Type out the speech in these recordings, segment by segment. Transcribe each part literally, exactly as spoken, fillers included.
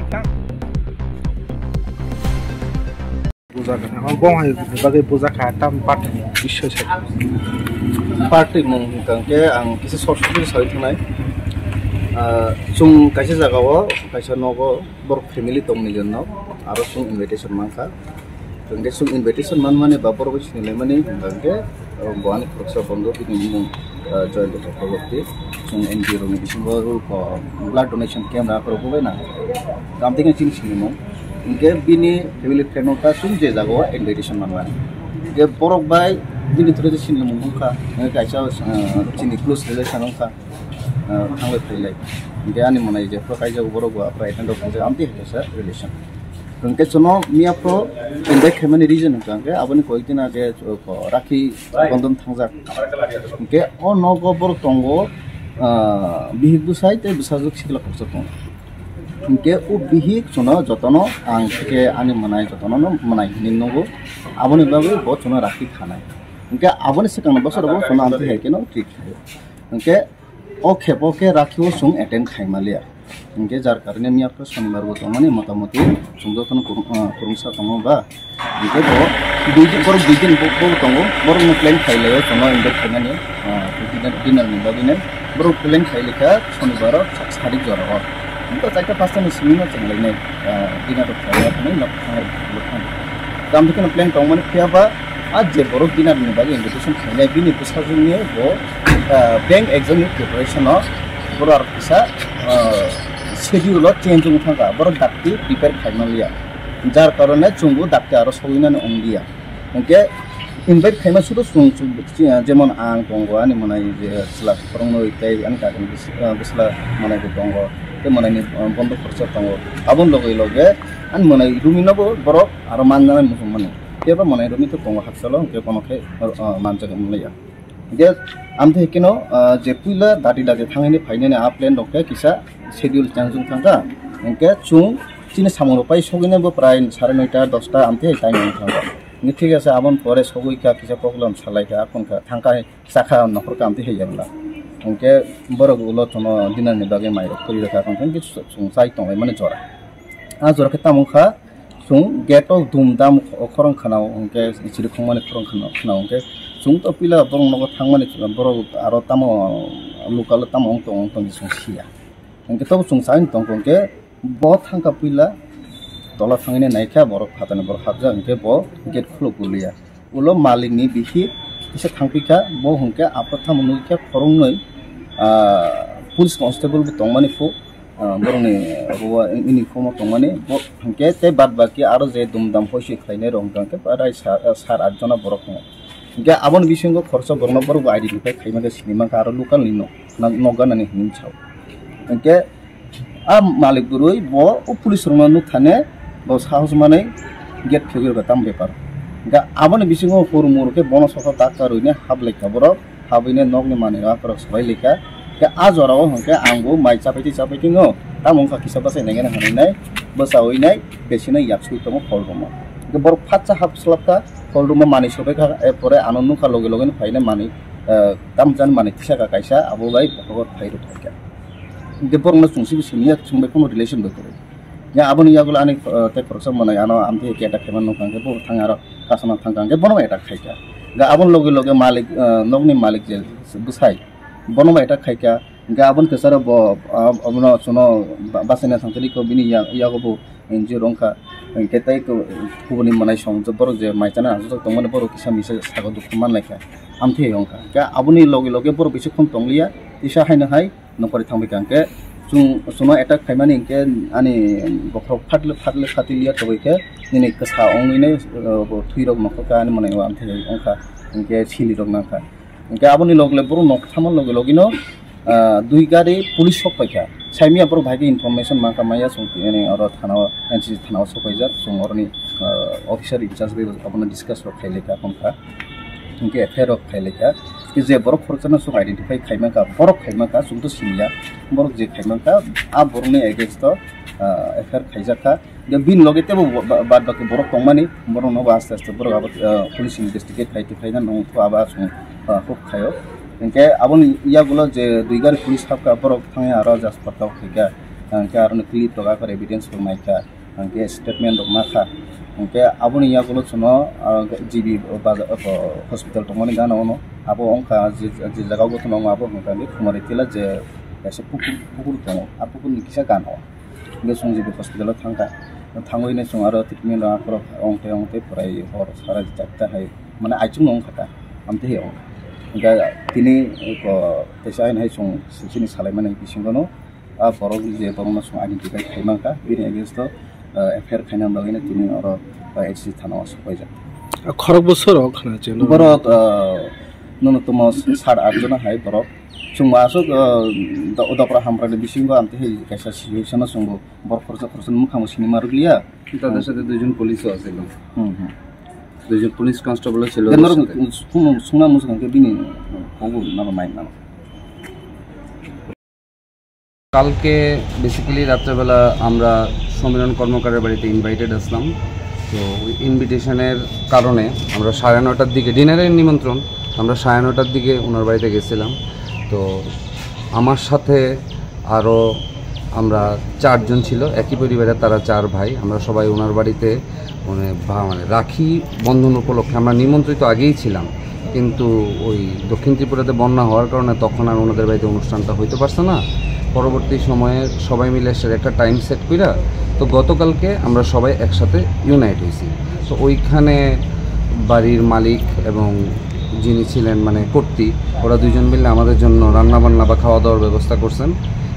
Buja kha, ang bong hai bagwi buja kha, tam party ni bisoi se. Party mung hwnkha khe ang kisa short story sawi thangnai. Ah, chwng kaisa jagao, kaisa nogo, borok family tong ni jwnno, aro chwng invitation mankha. Hwnkhe chwng invitation manmani ba borok bai sinilai mani hwnkha khe, ah, bo ani khoroksa bondhu bini mung, ah, Joyanta Chakraborty. Chwng N G O rokni bisingo, ah, blood donation camp rok rwbaina. Tamo tei chini sinimung. Hwnkhe bini family friend wngkha chwng je jagao invitation manmani. Hwnkhe borok bai bini through je sinimung wngkha. Hwnkhe kaisa, ah, chini close relation wngkha. Ah, thanglai phailai. Hwnkhe ani mwnai je phoro kaijago borok bo aphuru attend rok hwnkhe amtwi hai kaisa relation. Hwnkhe chwngno miya phoro invite khaimani reason hwnkha hwnkhe aboni koyekdin age, uh, rakhi bondon thangjak. Hwnkhe o nogo borok tongo, ah, bihik bwsai tei bwsajwk sikla khoroksa tongo. Hwnkhe o bihik chwngno jotono ang theke ani mwnai jotono no mwnai hinwi nungo. Aboni bagwi bo chwngno rakhi khanai. Hwnkhe aboni swkangni bosorogo chwngno amtwi hai kheno treat khaio. Hwnkhe o khepo khe rakhio chwng attend khaimaliya. Hwnkhe jar karone miya phoro sonibar bo tongmani motamoti chwng jotono kwrwng-, ah, kwrwngsa tongo ba. Hwnkhe bo duidin, borok duidin bo, bo tongo, borokno plan khailaio chwngno invite khaimani, ah, dinner, dinner ni bagwino. Borok plan khailaikha sonibaro sa-, sadik jorao. Hwnkhe chaita pasta ni simi no chwng lainai, ah, dinner rok khailaiya thangwi nok thanglai, nok thanglai. Tamo khe plan tongmani phiya ba, a je borok dinner ni bagwi invitation khainai, bini bwsajwkni bo, ah, bank exam ni preparation o borok aro kisa, ah, schedule o change wng thangkha, borok dakti prepare khaimaliya, jar karone chwngbo dakti aro sogwinani wngliya. Hwnkhe invite khaima sudo chwng, chwng, chwng, jemon ang tongo, ani mwnai je chwla kwrwngnwi tei ani kakni bwsla mwnai bo tongo, tei mwnai ni, ah, bondo khoroksa tongo, aboni loge loge ani mwnai romwi no bo borok aro manjanai muchung mani. Kebo mwnai romwi to tongo hakchalo, hwnkhe bono khe, ah, manjak wngmani ya. Hwnkhe amtwi khe no, ah, je puila dati dati thangwi phainani a plan rok khe kisa schedule changjwng thangkha. Hwnkhe chwng chini samung rok pai sogwinai bo prai sare noita dosta amtwi time wng thangkha. Hwnkhe thik ase, aboni pore sogwi kha kisa program salai kha, aphun kha thangkha hai chakha nokhor khe amtwi hai yabla. Hwnkhe borok ulo chwngno dinner ni bagwi mai rok khuri rwkha, hwnkhe chwng chai tonglaimani jora. A jora khe tamo wngkha, chwng gate o dum dam khorang khwnao, hwnkhe chiri khongmani khorang khwnao, khwnao hwnkhe chwng to puila borok nogo thangmani, borok aro tamo local o tamo wng tong, wng tong chwng siya. Hwnkhe tobo chwng saui tongkha hwnkhe bo thangkha puila tola thangwi naikha borok phatani borok hapjak hwnkhe bo gate khuluk goliya. Ulo malikni bihik kisa thangpikha, bo hwnkhe aphuru tamo nukikha khoroknwi, ah, police constable bo tongmani phu, ah, borokni ruwa uniform o tongmani, bo hwnkhe tei bad baki aro je dum dam hoisoi khlainai rok hwnkhe prai sa-, sat at jona borok tongo. Hwnkhe aboni bisingo khoroksa borokno borok bo identify khaimankha, sinimankha aro local ni nok, nok ganani hinwi sao. Hwnkhe a malik bwrwi bo o police rokno nukthane bo sahos manwi gate khegwi rwkha tamo bepar. Hwnkhe aboni bisingo hur mur khe bono sokha dakta rwini haplaikha borok, habwini nokni manwi akorok swbai laikha. Hwnkhe a jorao hwnkhe ang bo mai chapaitwi chapaitwino tamo wngkha kisa bachai naikhe hinwi bwchawi nai besino yaksui tongo hol room o. Hwnkhe borok phatsa hap swlapkha hol room o manwi swbaikha, er pore ano nukha loge loge no phainai manwi, eh, tamjani manwi tisakha kaisa abo bai bokhok phai rwkha. Hwnkhe borokno chwng sibo siniya, chwng bai kono relation bai kwrwi. Ya aboni yagulo ani, eh, tei khoroksa mwnai ano amtwi khe attack khaima nukha, hwnkhe bo thang aro kasana thangkha, hwnkhe bono attack khaikha. Hwnkhe aboni loge loge malik, eh, nokni malik je bwsai, bono attack khaikha. Hwnkhe aboni kwcharo bo, ah, abono chwngno ba-, bachaina thangtharikho bini ya-, yago bo N G O rok wngkha. Hwnkhe tei kubuni mwnai song borok je mai chana achuk tongmani borok kisa misa sago dukhu manlaikha. Amtwi wngkha. Hwnkhe aboni loge loge borok bisi khon tongliya, kisa haino hai nokori thangbai kha hwnkhe chwng, chwngno attack khaimani hwnkhe ani bokhorok phatle phatle khatiliya toboi khe nini kwsa ongwino, uh, bo thwirok nokhorkha ani mwnai o amtwi wngkha hwnkhe silirok nangkha. Hwnkhe aboni logle borok nok thangma loge logino, ah, dui gari police sok paikha. Saimia borok bahai khe information mankha maya chwng tini oro thana o, N C C thana o sok paijak. Chwng oroni, ah, officer in charge bai abono discuss rok khai laikha, hwnkha. Hwnkhe F I R rok khai laikha. Je borok khoroksano chwng identify khai mankha, borok khai mankha, chwng to siniya. Borok je khai mankha, a borokni against o, ah, F I R khaijakha. Je bini loge tebo ba-, ba-, bad baki borok tongmani, borokno bo aste aste borok abo, ah, police investigate khai twi khaina nung kho abo aswk, ah, huk khaio. Hwnkhe aboni yagulo je dui gari police hapkha borok thangya aro Jasper kok khaikha. hwnkhe aroni clip rok akhar evidence rok naikha, hwnkhe statement rok nakha, hwnkhe aboni yagulo chwngno, ah, G B baja-, o, hospital tongmani gana ono abo wngkha je, je jaga o tongo abo hwnkha ni Khumari Tila je kaisa pukur, pukur tongo, a pukurni kisa gana o hwnkhe chwng G B hospital o thangkha, thangwi nai chwng aro treatment rok akhorok ongtwi ongtwi pwrai hor sara charta hai mane aichukno wngkha ta, amtwi hai wngkha. Hwnkhe tini, o, teisa haino hai chwng sini salaimani bisingono, a borok je borokno chwng identify khai mankha, bini against o, ah, F I R khaina bagwino tini oro, ah, H C thana o sopaijak. Ah, khorok bwswk rok khna chwng? Borok, ah, nono tomo sat at jona hai borok. Chwng bo aswk, ah, do-, Dokra Hamkrai ni bisingo amtwi hai kaisa situation o chwng bo borok khoroksa khoroksa ni mwkhang bo sini ma rwkliya. তাদের সাথে দুইজন পুলিশও আছে। Hmm, hmm. দুইজন পুলিশ কনস্টেবলও ছিল ওদের সাথে। Sungna muchung khe bini kobo naro nai nang. কালকে বেসিক্যালি রাত্রেবেলা আমরা সমীরণ কর্মকারের বাড়িতে ইনভাইটেড আসলাম। তো ওই ইনভিটেশনের কারণে আমরা সাড়ে নটার দিকে, ডিনারের নিমন্ত্রণ, আমরা সাড়ে নটার দিকে ওনার বাড়িতে গেছিলাম। তো আমার সাথে আরও আমরা চারজন ছিল একই পরিবারের, তারা চার ভাই। আমরা সবাই ওনার বাড়িতে, মানে, ভা-, মানে, রাখি বন্ধন উপলক্ষে আমরা নিমন্ত্রিত আগেই ছিলাম, কিন্তু ওই দক্ষিণ ত্রিপুরাতে বন্যা হওয়ার কারণে তখন আর ওনাদের বাড়িতে অনুষ্ঠানটা হইতে পারছে না। পরবর্তী সময়ে সবাই মিলে এসে একটা টাইম সেট কইরা, তো গতকালকে আমরা সবাই একসাথে ইউনাইট হয়েছি। তো ওইখানে বাড়ির মালিক এবং যিনি ছিলেন, মানে, কর্তি, ওরা দুইজন মিলে আমাদের জন্য রান্না বান্না বা খাওয়া দাওয়ার ব্যবস্থা করছেন।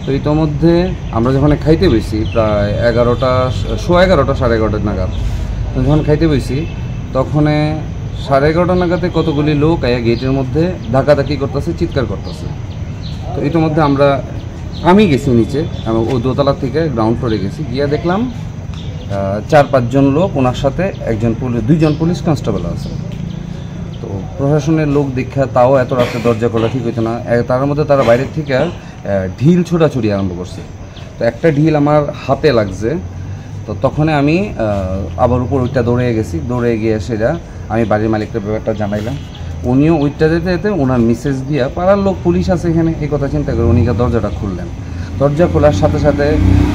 তো ইতোমধ্যে আমরা যখন খাইতে বইছি প্রায় এগারোটা, সোয়া এগারোটা, সাড়ে এগারোটা নাগাদ, তো যখন খাইতে বইছি তখনে সাড়ে এগারোটা নাগাদে কতগুলি লোক আয়া গেটের মধ্যে ধাক্কাধাক্কি করতেছে, চিৎকার করতেছে। তো ইতোমধ্যে আমরা, আমি গেছি নিচে, আমি ও দোতলা থেকে গ্রাউন্ড ফ্লোরে গেছি, গিয়ে দেখলাম, আহ, চার পাঁচজন লোক, ওনার সাথে একজন পুলিশ, দুইজন পুলিশ কনস্টেবল আছে। তো প্রশাসনের লোক দেখা তাও এত রাতে দরজা খোলা ঠিক হইতো না। এ, তার মধ্যে তারা বাইরের থেকে, আহ, ঢিল ছোড়াছুড়ি আরম্ভ করছে। তো একটা ঢিল আমার হাতে লাগছে। তো তখনই আমি, আহ, আবার উপর ওইটা দৌড়ে গেছি, দৌড়ে গিয়ে সেটা আমি বাড়ির মালিককে ব্যাপারটা জানাইলাম। উনিও ওইটা যেতে যেতে ওনার মিসেস দিয়া, পাড়ার লোক, পুলিশ আছে এখানে, এই কথা চিন্তা করে উনি গিয়ে দরজাটা খুললেন। দরজা খোলার সাথে সাথে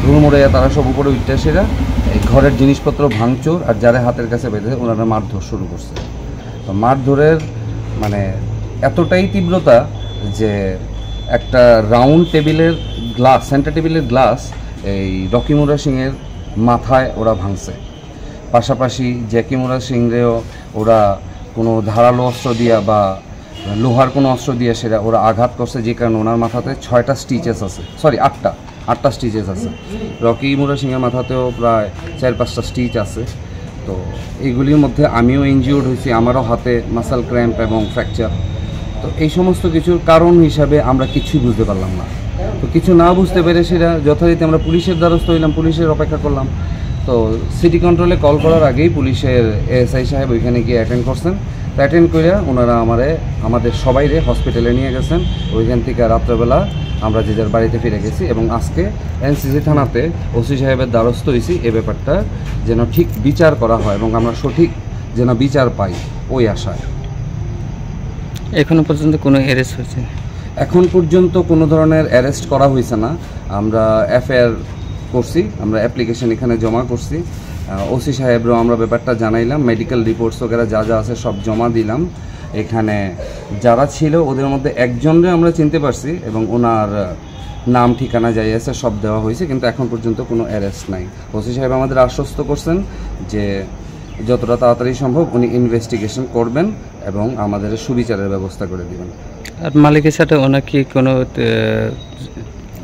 হুড়মুড়াইয়া তারা সব উপরে উঠতে সেরা এই ঘরের জিনিসপত্র ভাঙচুর আর যারা হাতের কাছে বেঁধে ওনারা মারধর শুরু করছে। তো মারধরের, মানে, এতটাই তীব্রতা যে একটা রাউন্ড টেবিলের গ্লাস, সেন্টার টেবিলের গ্লাস এই রকিমুরা সিংয়ের মাথায় ওরা ভাঙছে। পাশাপাশি জ্যাকিমুরা সিংরেও ওরা কোনো ধারালো অস্ত্র দিয়া বা লোহার কোনো অস্ত্র দিয়ে সেটা ওরা আঘাত করছে, যে কারণে ওনার মাথাতে ছয়টা স্টিচেস আছে, সরি, আটটা, আটটা স্টিচেস আছে। রকি মুরা সিংয়ের মাথাতেও প্রায় চার পাঁচটা স্টিচ আছে। তো এইগুলির মধ্যে আমিও ইনজিউর্ড হয়েছি, আমারও হাতে মাসল ক্র্যাম্প এবং ফ্র্যাকচার। তো এই সমস্ত কিছুর কারণ হিসাবে আমরা কিছুই বুঝতে পারলাম না। তো কিছু না বুঝতে পেরে সেটা যথারীতি আমরা পুলিশের দ্বারস্থ হইলাম, পুলিশের অপেক্ষা করলাম। তো সিটি কন্ট্রোলে কল করার আগেই পুলিশের এএসআই সাহেব ওইখানে গিয়ে অ্যাটেন্ড করছেন। তো অ্যাটেন্ড করে ওনারা আমারে, আমাদের সবাইরে হসপিটালে নিয়ে গেছেন। ওইখান থেকে রাত্রেবেলা আমরা যে যার বাড়িতে ফিরে গেছি এবং আজকে এনসিসি থানাতে ওসি সাহেবের দ্বারস্থ হয়েছি এ ব্যাপারটা যেন ঠিক বিচার করা হয় এবং আমরা সঠিক যেন বিচার পাই, ওই আশায়। এখনো পর্যন্ত কোনো অ্যারেস্ট হয়েছে? এখন পর্যন্ত কোনো ধরনের অ্যারেস্ট করা হয়েছে না। আমরা এফআইআর করছি, আমরা অ্যাপ্লিকেশন এখানে জমা করছি। ওসি সাহেবরাও আমরা ব্যাপারটা জানাইলাম, মেডিকেল রিপোর্টস ওগেরা যা যা আছে সব জমা দিলাম। এখানে যারা ছিল ওদের মধ্যে একজনরে আমরা চিনতে পারছি এবং ওনার নাম ঠিকানা যাই আছে সব দেওয়া হয়েছে, কিন্তু এখন পর্যন্ত কোনো অ্যারেস্ট নাই। ওসি সাহেব আমাদের আশ্বস্ত করছেন যে যতটা তাড়াতাড়ি সম্ভব উনি ইনভেস্টিগেশন করবেন এবং আমাদের সুবিচারের ব্যবস্থা করে দিবেন। আর মালিকের সাথে ওনার কি কোনো, আহ,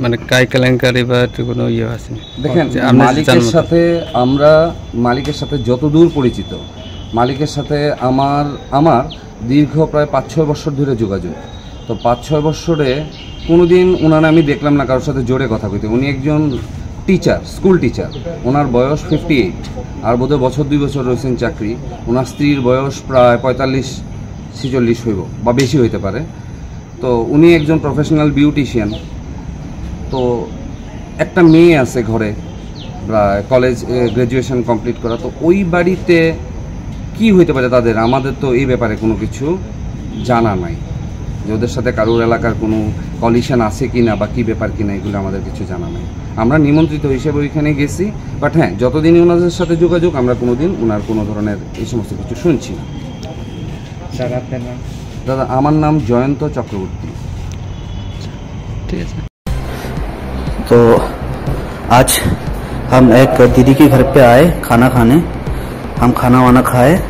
মানে, কাই কেলেঙ্কারি বা তো কোনো ইয়ে আছে? দেখেন, যে আপনি মালিকের জানমতো। সাথে আমরা, মালিকের সাথে যতদূর পরিচিত, মালিকের সাথে আমার, আমার দীর্ঘ প্রায় পাঁচ ছয় বছর ধরে যোগাযোগ। তো পাঁচ ছয় বছরে কোনোদিন ওনার আমি দেখলাম না কারোর সাথে জোরে কথা কইতে। উনি একজন টিচার, স্কুল টিচার। ওনার বয়স ফিফটি এইট, আর বোধহয় বছর দুই বছর রয়েছেন চাকরি। ওনার স্ত্রীর বয়স প্রায় পঁয়তাল্লিশ ছেচল্লিশ হইব বা বেশি হইতে পারে। তো উনি একজন প্রফেশনাল বিউটিশিয়ান। তো একটা মেয়ে আছে ঘরে, প্রায় কলেজ, এ, গ্র্যাজুয়েশন কমপ্লিট করা। তো ওই বাড়িতে কি হইতে পারে তাদের, আমাদের তো এই ব্যাপারে কোনো কিছু জানা নাই, যে ওদের সাথে কারোর এলাকার কোনো কলিশন আছে কিনা বা কি ব্যাপার কিনা, এগুলো আমাদের কিছু জানা নাই। আমরা নিমন্ত্রিত হিসেবে ওইখানে গেছি, বাট হ্যাঁ, যতদিনই ওনাদের সাথে যোগাযোগ, আমরা কোনোদিন ওনার কোনো ধরনের এই সমস্ত কিছু শুনছি না। স্যার, আপনার নাম? দাদা, আমার নাম জয়ন্ত চক্রবর্তী। ঠিক আছে। तो आज हम एक दीदी के घर पे आए खाना खाने। हम खाना वाना खाए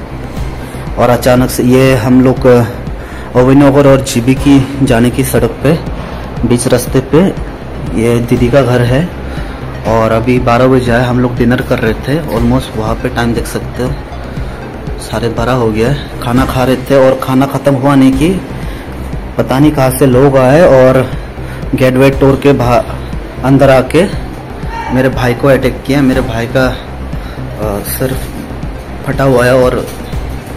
और अचानक से ये हम लोग, अ, अभयनगर और जीबी की जाने की सड़क पे, बीच रास्ते पे ये दीदी का घर है। और अभी बारह बजे आए, हम लोग डिनर कर रहे थे। ऑलमोस्ट वहाँ पे टाइम देख सकते हो, साढ़े बारह हो गया है। खाना खा रहे थे और खाना ख़त्म हुआ नहीं कि पता नहीं कहाँ से लोग आए और गेट वेट तोड़ के बाहर, अंदर आके मेरे भाई को अटैक किया। मेरे भाई का, अ, सर फटा हुआ है और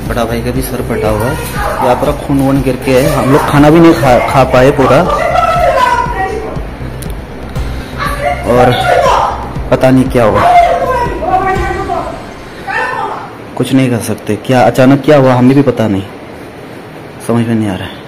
बड़ा भाई का भी सर फटा हुआ है। यहाँ पर खून वून गिर के है। हम लोग खाना भी नहीं खा, खा पाए पूरा। और पता नहीं क्या हुआ, कुछ नहीं कर सकते। क्या अचानक क्या हुआ, हमें भी पता नहीं, समझ में नहीं आ रहा है।